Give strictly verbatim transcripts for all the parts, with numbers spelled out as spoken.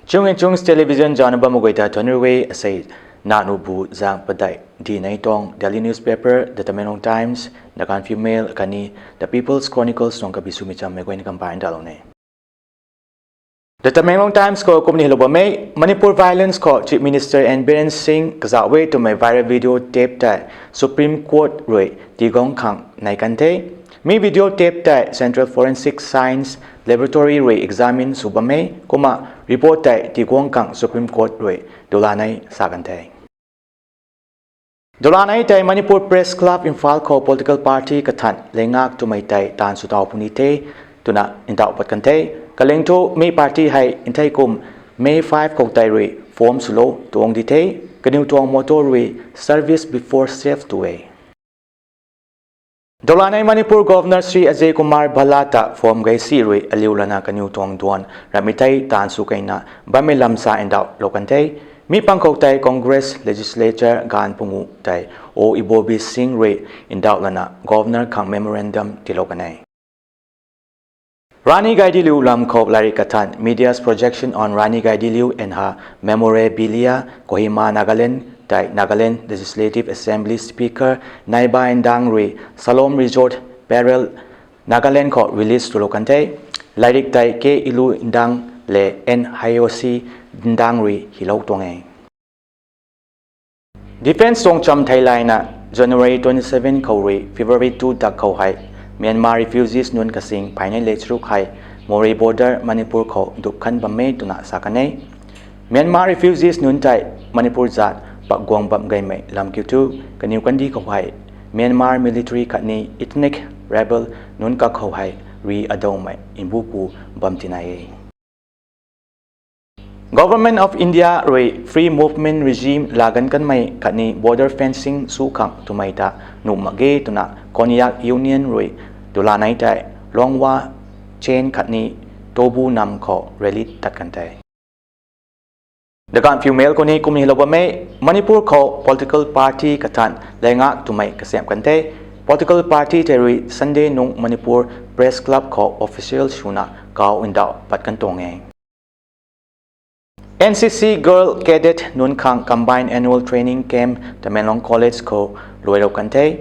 Chung and Chungs Television zana bam guay ta thonirui asei nanu bu zang padai di nei tong Delhi newspaper, The Tamenglong Times, The Gaanphiu Mail khatni The People's Chronicles tuang kabi swmei chammei guayna kampai ndalou ne. The Tamenglong Times khou kumni helou bammei, Manipur violence khou Chief Minister N Biren Singh kazauh e twmei viral video tape tei Supreme Court rui tigong khang nei kan the. Mi video tape tei Central Forensic Science Laboratory rui examine sw bam e, kumna report tei tiguang khang Supreme Court rui dula nei sa kan the. Dula nei tei Manipur Press Club Imphal khou political party kathan leingak twmei tei taanv sw tau puni the twna ndauh pat kan the. Kaleng thu mi party hei nthei kum May five khou tei rui form swlou tuang di the. Kaniw tuang motto rui service before self tw e. Dula nei Manipur Governor Shri Ajay Kumar Bhalla ta form gei si rui aliu lana kaniw tuang duan ramei tei taanv sw keina bammei lam sa ndauhlou kan the. Mi pang khou tei Congress legislature gaanv pungu tei O Ibobi Singh rui ndauh lana Governor khang memorandum tiilou kan e. Rani Gaidinliu lam khou lairik kathan Media's Projection on Rani Gaidinliu and Her Memorabilia, Kohima, Nagaland tei Nagaland Legislative Assembly Speaker Naibai Ndang rui Shalom Resort Parel, Nagaland khou release swlou kan the. Lairik tei K Ilu Ndang le N Hayoshi Ndang rui hilou tuang e. Defence tuang cham theilayna January twenty seven khou rui February two dak khou hei Myanmar refugees nunc kasing phaynei le charuk hei Moreh border Manipur khou dup khan bam e twna sa kan e. Myanmar refugees nunc tei Manipur zat pak guang bam gaymei lam kiu thu kaniw kandih khou hei Myanmar military khatni ethnic rebel nunc kakhou hei ri adawmei mbupu bam tinai e. Government of India rui Free Movement Regime laa gan kanmei khatni border fencing sw khang twmei ta nuh mak ge twna Konyak Union rui dula nei tei Longwa, Chin khatni Tobu nam khou rally tat kan the. The Gaanphiu Mail khou ni kumni helou bam e, Manipur khou political party kathan leingak twmei kasiamh kan the. Political party tei rui Sunday nung Manipur Press Club khou official swna kau ndauh pat kan tuang e. N C C Girl Cadet nunc khang Combined Annual Training Camp Tamenglong College khou luailou kan the.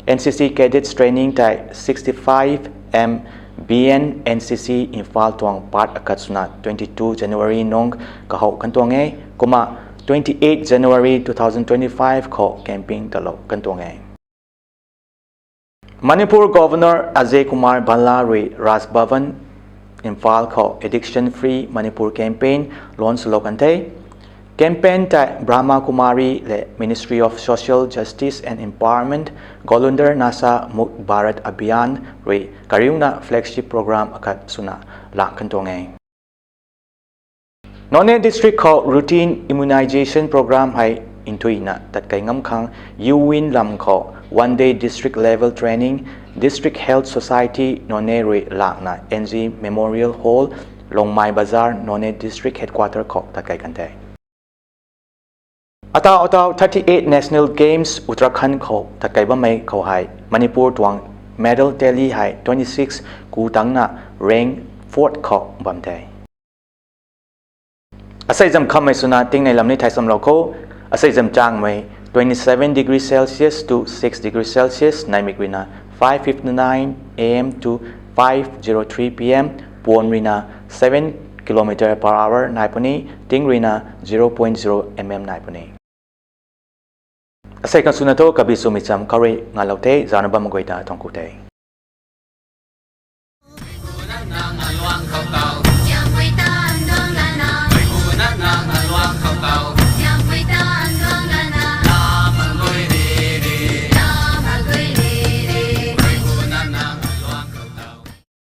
N C C Cadets Training tei sixty five M B N N C C Imphal tuang part akhat swna twenty two January nung kahou kan tuang e, kumna twenty eight January two thousand twenty five khou camping talou kan tuang e. Manipur Governor Ajay Kumar Bhalla rui Raj Bhavan, Imphal khou Addiction Free Manipur Campaign launch lou kan the. Campaign tei Brahma Kumari le Ministry of Social Justice and Empowerment, Golundar Nasha Mukt Bharat Abhiyan rui kariuna flagship program akhat swna lang kan tuang e. Noney District khou routine immunization program hei nthuina tatkei ngam khang Uwin lam khou one day district level training, District Health Society Noney rui langna N G Memorial Hall, Longmai Bazar, Noney District Headquarter khou tatkei kan the. Atau atau thirty eight National Games Uttarakhand khou tatkei bammei khou hei Manipur tuang medal tally hei twenty six ku tangna rank fourth khou bam the. Asei zam khammei swna tingnei lam ni thai samlou kho. Asei zam changmei twenty seven degree Celsius to six degree Celsius, naimik ruina five fifty nine A M to five zero three P M, puan ruina seven kilometer per hour nai puni, ting ruina zero point zero M M nai puni. Asei kan swna thu kabi swmei cham khou rui ngalou the, zana bam guay ta thangc ku the.